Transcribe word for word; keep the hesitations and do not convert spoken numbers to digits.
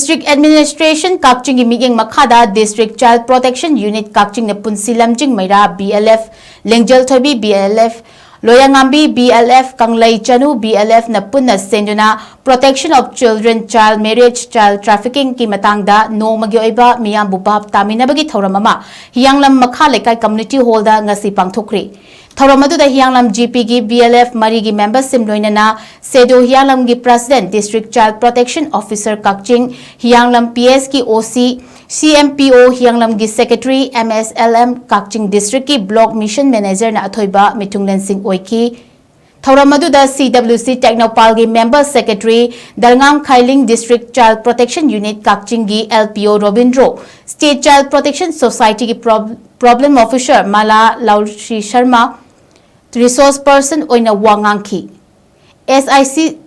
District Administration ꯀꯛꯆꯤꯡꯒꯤ ꯃꯤꯠꯌꯦꯡ ꯃꯈꯥꯗ District Child Protection Unit ꯀꯛꯆꯤꯡꯅ ꯄꯨꯟꯁꯤ ꯂꯝꯖꯤꯡ ꯃꯩꯔꯥ B L F, ꯂꯦꯡꯖꯦꯜ ꯊꯣꯏꯕꯤ B L F, ꯂꯣꯌꯥꯉꯥꯝꯕꯤ B L F, ꯀꯪꯂꯩ ꯆꯅꯨ B L F ꯅ ꯄꯨꯟꯅ ꯁꯦꯟꯗꯨꯅ Protection of Children, Child Marriage, Child Trafficking ꯒꯤ ꯃꯇꯥꯡꯗ ꯅꯣꯡꯃꯒꯤ ꯑꯣꯏꯕ ꯃꯤꯌꯥꯝꯕꯨ ꯚꯥꯞ ꯇꯥꯃꯤꯟꯅꯕꯒꯤ ꯊꯧꯔꯝ ꯑꯃ ꯍꯤꯌꯥꯡꯂꯝ ꯃꯈꯥ ꯂꯩꯀꯥꯏ Community Hall ꯗ ꯉꯁꯤ ꯄꯥꯡꯊꯣꯛꯈ꯭ꯔꯤ꯫ ꯊꯧꯔꯝ ꯑꯗꯨꯗ ꯍꯤꯌꯥꯡꯂꯝ G P ꯒꯤ B L F ꯃꯔꯤꯒꯤ member ꯁꯤꯡ ꯂꯣꯏꯅꯅ SEDO ꯍꯤꯌꯥꯡꯂꯝꯒꯤ President, District Child Protection Officer ꯀꯛꯆꯤꯡ, ꯍꯤꯌꯥꯡꯂꯝ P S ꯀꯤ O C, C M P O ꯍꯤꯌꯥꯡꯂꯝꯒꯤ Secretary, M S L M ꯀꯛꯆꯤꯡ District ꯀꯤ Block Mission Manager ꯅ ꯑꯊꯣꯏꯕ ꯃꯤꯊꯨꯡꯂꯦꯟꯁꯤꯡ ꯑꯣꯏꯈꯤ꯫ ꯊꯧꯔꯝ ꯑꯗꯨꯗ C W C ꯇꯦꯡꯅꯧꯄꯥꯜꯒꯤ Member Secretary ꯗꯜꯉꯥꯝ ꯈꯥꯏꯂꯤꯡ, District Child Protection Unit ꯀꯛꯆꯤꯡꯒꯤ L P O Robindro, State Child Protection Society ꯒꯤ prob-, Problem Officer malai ꯂꯥꯎꯁꯤ Sharma, Resource Person ꯑꯣꯏꯅ ꯋꯥ ꯉꯥꯡꯈꯤ꯫ S I C